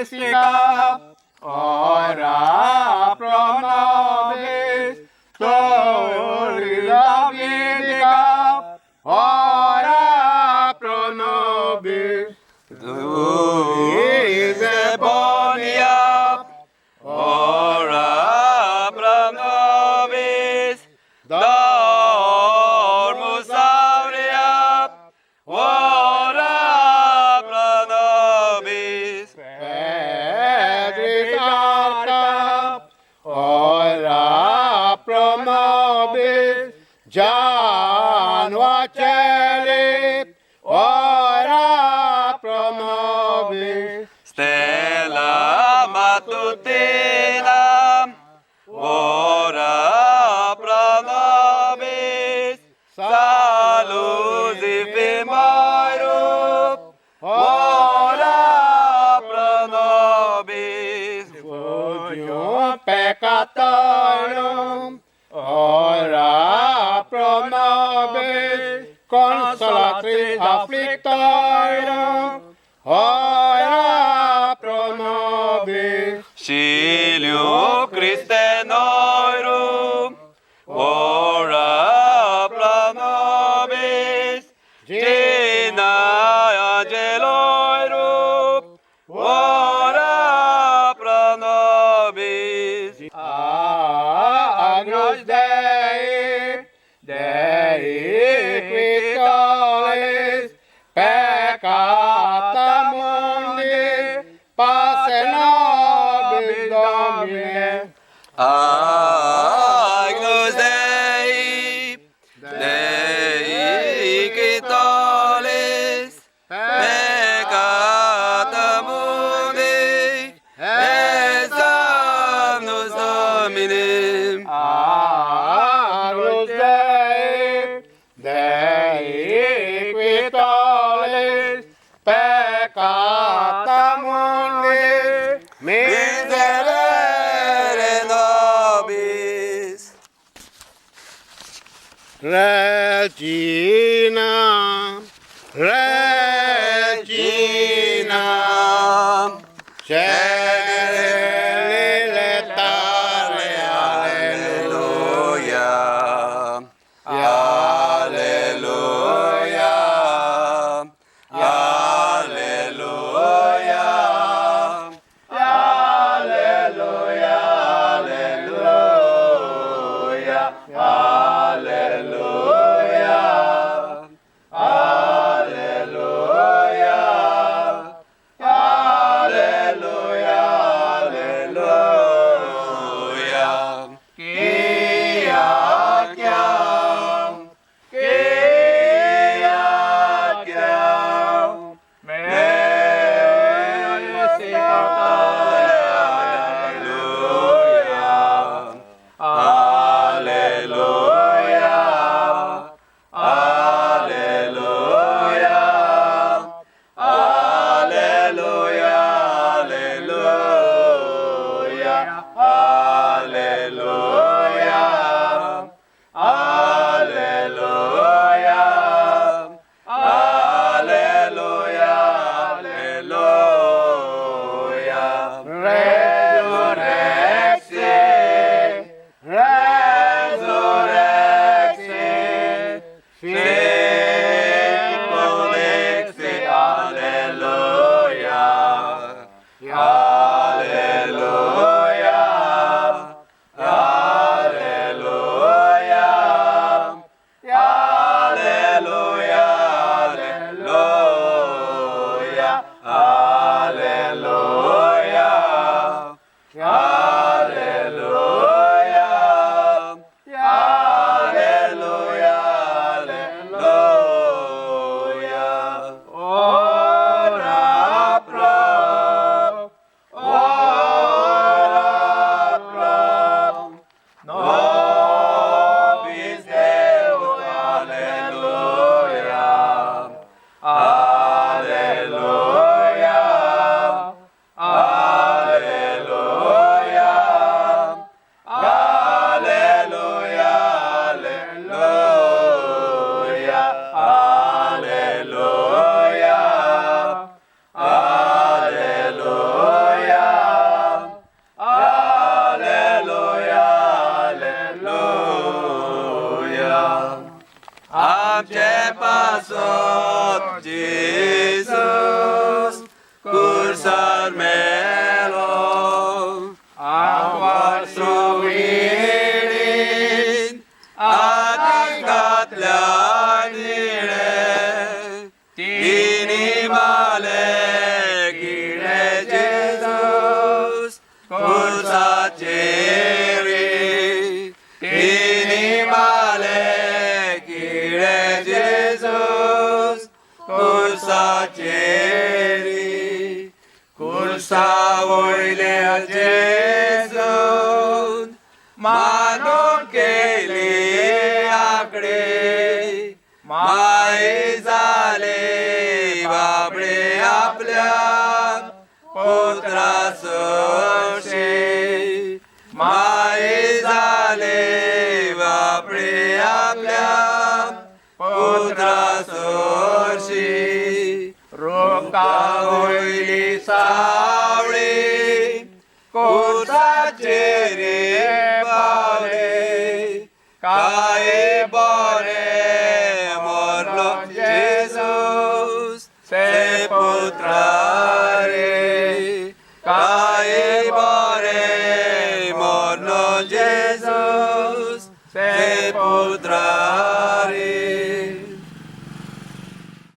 Mystica, ora pro nobis. Turris Davidica, ora pro nobis. Luis Ebonia, ora pro nobis. Dormus aurea, ora pro nobis. Pedris Arca, ora pro nobis. Janua Celi, ora pro nobis. Stella matutina, ora pro nobis. Salus firmorum, ora pro nobis. Refugium peccatorum, ora pro nobis. Consolatrix afflictorum, ora pro nobis. Filio Christe norum, ora pro nobis. Gina angelorum, ora pro nobis. Agnus Dei, Dei qui tollis peccata mundi, pace nobis Domine. Agnus Dei, Dei qui tollis peccata mundi, et nos Domine. Agnus Dei, Dei qui tollis peccata mundi, Miserere nobis. Regina, Regina, Celi letale, Alleluia, Alleluia, Alleluia, Alleluia, Alleluia, Alleluia, Alleluia. जेजूस कुर्सार मेलो. आवासविणीन आनी घातल्या निळे तिनी माले किडे Jesus कुर्साचेर. तिनी माले किडे जेजूस कुर्साचेर. कुर्सा वयल्या जेजून मानून केली आकडे, माय जाले बाबडे आपल्या पुत्रा सरशी. माय जाले बाबडे आपल्या पुत्रा सरशी. रुका वयली सावळी कुर्साचेर पावले, काय बरे मरलो जेजूस सेपुत्रारे. काय बरे मरलो जेजूस सेपुत्रारे.